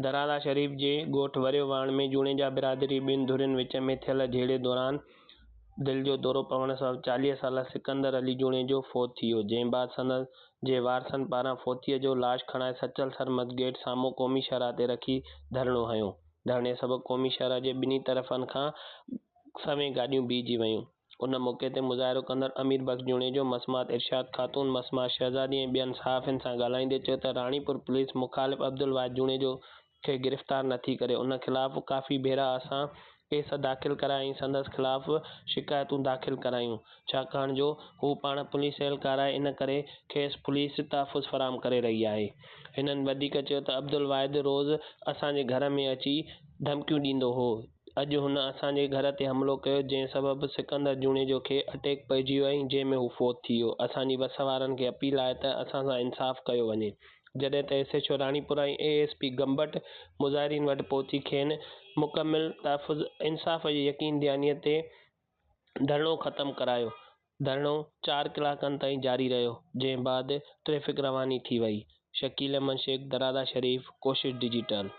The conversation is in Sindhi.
درالا شريف جي ڳوٺ وريو واهڻ ۾ جوڻيجا برادري ٻن ڌرين وچ ۾ ٿيل جهيڙي دوران دل جو دورو پوڻ سبب 40 سالا سڪندر علي جوڻيجو فوت ٿي ويو، جنهن بعد سندس جي وارثن پاران فوتيء جو لاش کڻائي سچل سرمد گيٽ سامهون قومي شاهراهه تي رکي ڌرڻو هنيو، ڌرڻي سبب قومي شاهراهه جي ٻنهي طرفن کان سوين گاڏيون بيهجي ويون. ان موقعي تي مظاهرو ڪندڙ امير بخش جوڻيجو، مسمات ارشاد خاتون، مسمات شهزادي ۽ ٻين صحافين سان ڳالهائيندي چيو ته راڻيپور پوليس مخالف عبدالواحد جوڻيجو کي گرفتار نٿي ڪري ان خلاف ڪافي ڀيرا اسان ڪيس داخل ڪرايا ۽ سندس خلاف شڪايتون داخل ڪرايون ڇاڪاڻ جو هو پاڻ پوليس اهلڪار آهي ان ڪري کيس پوليس تحفظ فراهم ڪري رهي آهي هنن وڌيڪ چيو ته عبدالواحد روز اسان جي گهر ۾ اچي ڌمڪيون ڏيندو هو اڄ هن اسان جي گهر تي حملو ڪيو جنهن سبب سڪندر جوڻيجو کي اٽيڪ پئجي ويو ۽ جنهن ۾ هو فوت ٿي ويو. اسان جي وس وارن کي اپيل آهي ته اسان سان انصاف ڪيو وڃي. جڏهن ته S H O Ranipur ۽ A S P Gambat مظاهرين وٽ پهچي کين مڪمل تحفظ انصاف جي يقين دهاني تي ڌرڻو ختم ڪرايو. ڌرڻو چار ڪلاڪن تائين جاري رهيو جنهن بعد ٽريفڪ رواني ٿي وئي. شڪيل احمد شيخ درادا شريف، ڪوشش ڊجيٽل.